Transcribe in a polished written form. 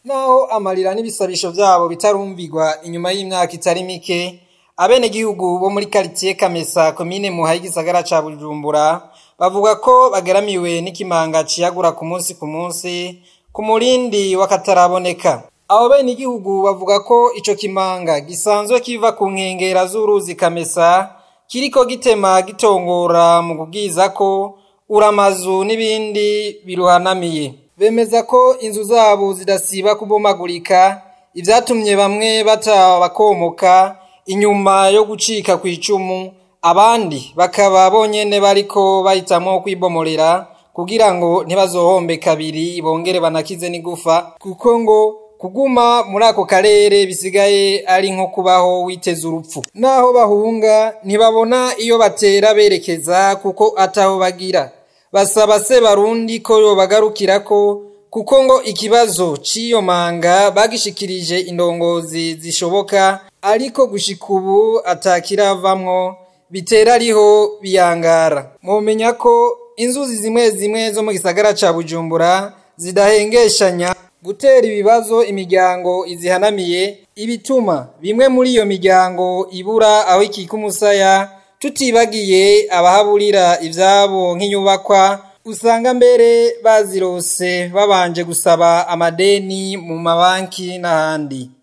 Naho amarira n'ibisabisho vyabo bitarumvigwa inyuma y'imyaka itari mike, abenegihugu bo muri karitiye Kamesa, komine Muha y'igisagara ca Bujumbura, bavuga ko bageramiwe n'ikimanga ciyagura ku munsi ku munsi ku murindi w'akataraboneka. Abo benegihugu bavuga ko ico kimanga gisanzwe kiva ku nkengera z'uruzi Kamesa, kiriko gitema gitongora mu kubwizako uramazu n'ibindi biruhanamiye. Bemeza ko inzu zabo zidasiba kubomagurika, ivyatumye bamwe bata bakomoka inyuma yo gucika kw'icumu, abandi bakaba bonyene bariko bahitamwo kwibomorera kugira ngo ntibazohombe kabiri bongere banakize n'igufa, kuko ngo kuguma muri ako karere bisigaye ari nko kubaho witeze urupfu. Naho bahunga ntibabona iyo batera berekeza kuko ataho bagira. Basaba Sebarundi ko yobagarukirako kuko ngo ikibazo c'iyo manga bagishikirije indongozi zishoboka, ariko gushika ubu atakiravamwo, bitera ariho biyangara. Mwomenya ko inzuzi zimwe zimwe zo mu gisagara ca Bujumbura zidahengeshanya gutera ibibazo imiryango izihanamiye, ibituma bimwe muri iyo miryango ibura aho ikika umusaya, tutibagiye abahaburira ivyabo nk'inyubakwa usanga mbere bazirose babanje gusaba amadeni mu mabanki n'ahandi.